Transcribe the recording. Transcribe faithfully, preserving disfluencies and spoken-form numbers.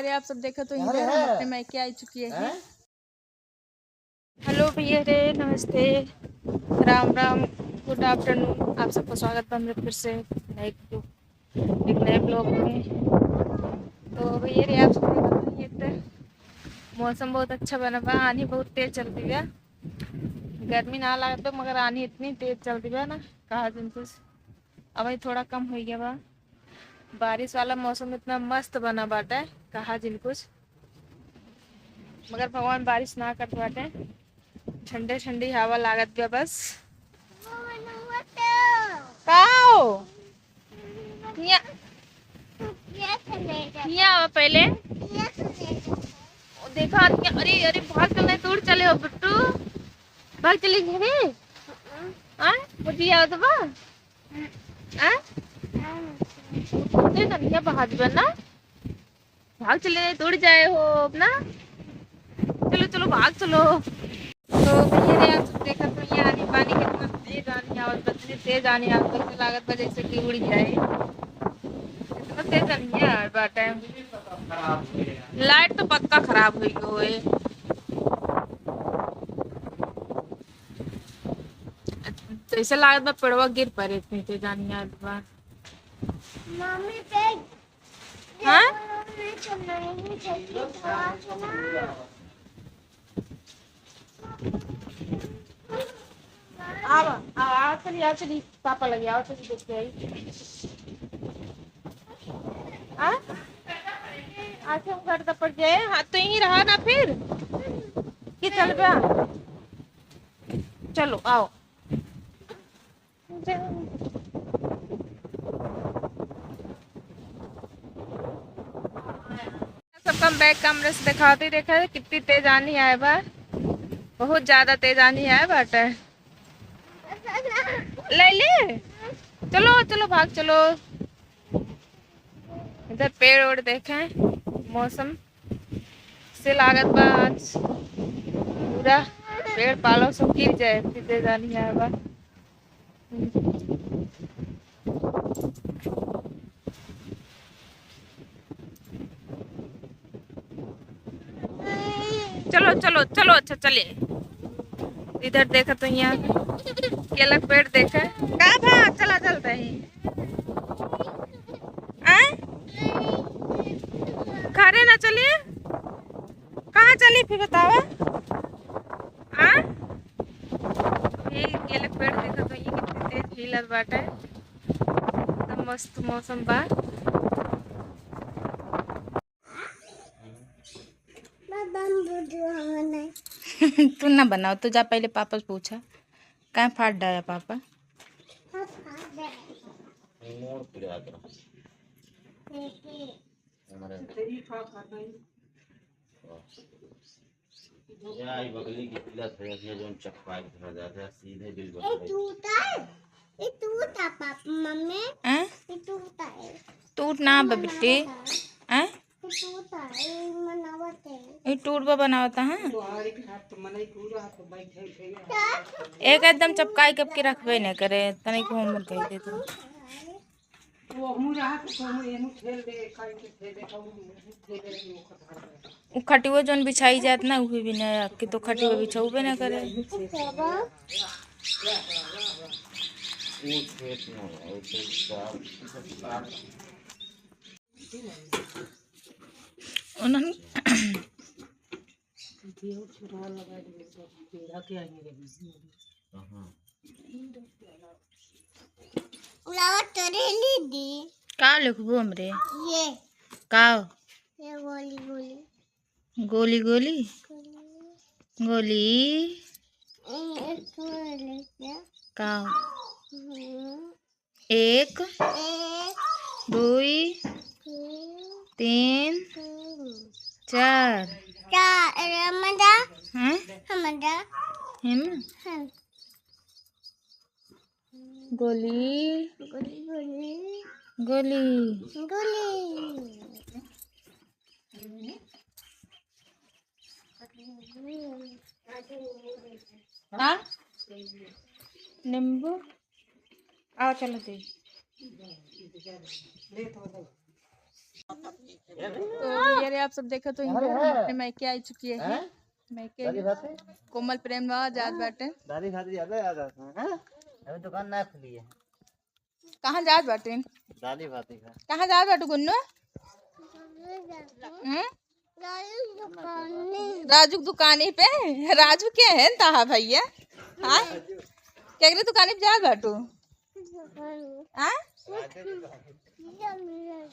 अरे, आप सब देखत होइहैं, हम अपने मायके आ चुकी है। हैं? हेलो भैया रे, नमस्ते, राम राम, गुड आफ्टरनून। आप सबको स्वागत बा हमरे फिर से नए, एक नए ब्लॉग में। तो भैया रे, आप सब देखत होइहैं, मौसम बहुत अच्छा बना बा, आन्ही बहुत तेज चलती बा। गर्मी ना लागत बा, मगर आन्ही इतनी तेज चलती बा ना, कहा जिन कुछ। अबहीं थोड़ा कम होइ गया बा। बारिश वाला मौसम इतना मस्त बना बाटे, कहा जिन कुछ, मगर भगवान बारिश ना करत बाटे। ठंडे ठंडी हवा लागत बा बस। का हो? हियाँ, हियाँ आवा पहले। ओ, देखा, अरे, अरे, भाग चल, नहीं दूर चले हो बिट्टू, भाग चली घरे। हाँ, मुझे याद बा। हाँ? तेज आन्ही बा, भाग बा ना, भाग चले, नहीं तो उड़ जाए हो अपना। चलो, चलो, भाग चलो। तो भैया रे, आप सब देखत होइहैं, आन्ही पानी कितना तेज आन्ही आवत बा, इतनी तेज आन्ही आवत बा, ऐसे लागत बा जैसे कि उड़ जाए, इतना तेज आन्ही आवत बाटे। लाइट तो पक्का खराब होइ गई होए। जैसे लागत बा पेड़वा गिर पड़े, इतनी तेज आन्ही आइल बा। मम्मी पे हाँ? आवा, आवा, आवा, चली, आवा, चली, पापा लगे, आवा, चली, देख के आई। हाँ? आके हम घर तक पड़ जाए, हाँ, तो यहीं रहा ना फिर। कि चल बा? चलो, आओ। सबका बैक कैमरे से दिखावत ही, देखा कितनी तेज आन्ही आए बा, बहुत ज्यादा तेज आन्ही आए बाटे। ले ले, चलो चलो भाग चलो। इधर पेड़ ओड़ देखें, मौसम से लागत बा आज पूरा पेड़ पालो सब गिर जाए, इतनी तेज आन्ही आए बा। चलो चलो चलो, अच्छा चले। इधर देखा तो यहाँ केला के पेड़ देखे। का भा, चला चल रही। आए? घरे ना चली? कहाँ चली फिर बतावा? आ? ये केला के पेड़ देखा तो ये कितनी तेज हिलत बाटे। एकदम मस्त मौसम बा। तू ना बनाओ, तू जा पहले पापा से पूछा, काहे फाड़ डाया पापा? मोड़ पे आ गया। हमारे या ई बगली की पीला थोड़ा सा जौन चपका के धर जाता है, सीधे बिल ए, बन गई। टूटा है। ए, टूटा, पापा, मम्मी। हैं? ए, टूटा है। टूट ना बा बिट्टी। बनावत है। हैं? ए, टूटा है, ए, बनावत है। ई टूट बा बनावत है। एक एकदम चपकाई के रखबे न करे, तनिक घूम गई दे तो। उ खटियो जौन बिछाई जात ना, उहे भी ना, कि तो खटियो बिछौबे ना करे। उन्हन उड़ावा तोरे ली दी। का लिखबो हमरे? ये। का? ये गोली गोली। गोली गोली। गोली। गोली। ये एक और लिख दिया। का? हम्म। एक, एक, दुई, दुई, तीन, तीन, चार। चार, हमरा। हैं? हमरा। है ना? हाँ। गोली। गोली, गोली। गोली। गोली। हाँ? नींबू? आओ, चलो दे। तो ये रे, आप सब देखा तो इनके हम अपने मायके आ चुकी है। मायके कोमल प्रेम बा जात बाटे। दादी खातिर ज्यादा याद आता है, हाँ? अभी दुकान ना खुली है। कहाँ जात बाटे? दादी भाती का। कहाँ जात बाटू गुन्नू? हम्म? राजू के दुकानी पे। राजू के है ताहा भैया? हाँ, केकरे दुकानी पे जात बाटू? हाँ?